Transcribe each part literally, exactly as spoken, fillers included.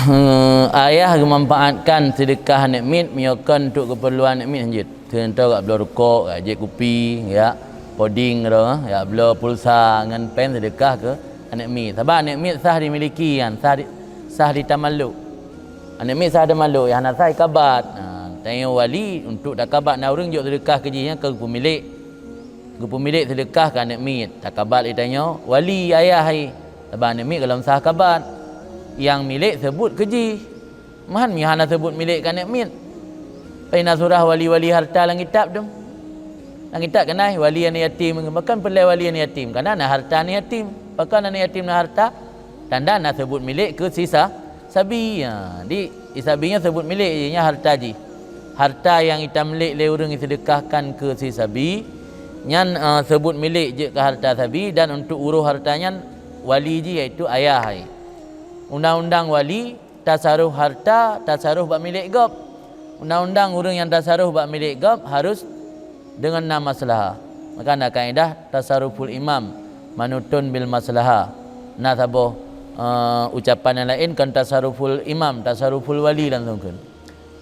Eh, ayah geumanfaatkan seudeukah aneuk miet meunyoe kon untuk keupeurluan aneuk miet hanjeuet. Contoh jak bloe rukok, jak jép kupi, jak poding, jak bloe pulsa ngon péng seudeukah keu aneuk miet. Sabab aneuk miet sah dimiliki nyan, sah di, sah ditamaluk. Aneuk miet sah tamaluk, nyang hana sah ikabat. Ha, tanyoe wali untuk takabat na ureuëng jok seudeukah keu jih nyan keu peumilék. Geupeumilék seudeukah keu aneuk miet, takabat lé tanyoe wali ayah hai. Sabab aneuk miet gohlom sah kabat. Nyang milék seubut keu jih. Meuhan meunyoe hana seubut milék keu aneuk miet. Pai na surah wali-wali harta lam kitab tu. Lam kitab keunan wali aneuk yatim, bahkan peureulée wali aneuk yatim. Karena na harta aneuk yatim. Bahkan aneuk yatim na harta, tanda na seubut milék keu si sa-, sabi. Ha, di, si sabi nyan seubut milék jih, nyan harta jih. Harta nyang itamlék lé ureuëng seudeukahkan keu si sabi, nyan, eh, seubut milék jeuet keu harta sabi dan untuk uroh harta nyan wali jih yaitu ayah hai. Undang-undang wali tasaruf harta, tasaruf bak milék gob. Undang-undang ureuëng nyang tasaruf bak milék gob harus deungon na maslahah. Maka na kaedah tasaruful imam manutun bil maslahah. Na saboh, eh, ucapan nyang laén kon tasaruful imam, tasaruful wali langsung kheun.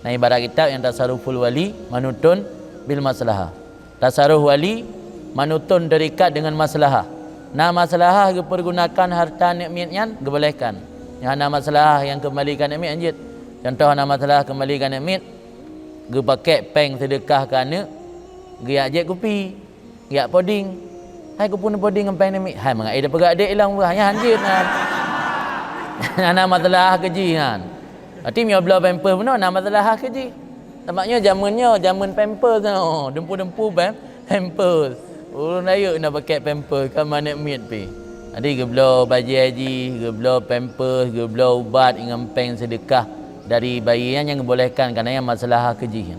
Na ibarat kitab nyang tasaruful wali manutun bil maslahah. Tasaruf wali manutun terikat dengan maslahah. Na maslahah geupeurgunakan harta aneuk miet nyan geubolehkan. Nyang hana maslahah nyang keumbali keu aneuk miet hanjeuet. Contoh hana maslahah keumbali keu aneuk miet, geupakék péng seudeukah keu aneuk, geujak jép kupi, geujak poding. Hai keupeue poding ngon péng aneuk miet? Hai mangat éh tapeugah adék ilong beuh, nyan hanjeuet nyan. Hana maslahah keu jih nyan. Berarti meunyoe bloe pampers bunoe na maslahah keu jih. Sabab nyoe jameun nyoe, jameun pampers nyoe. Dumpu-dumpu pam-, pampers. Ureuëng rayeuk na pakék pampers, ka aneuk miet pih. Jadi geubloe bajée jih, geubloe pampers, geubloe ubat ngon péng seudeukah dari bayi nyan nyang geubolehkan, karena nyan maslahah keu jih.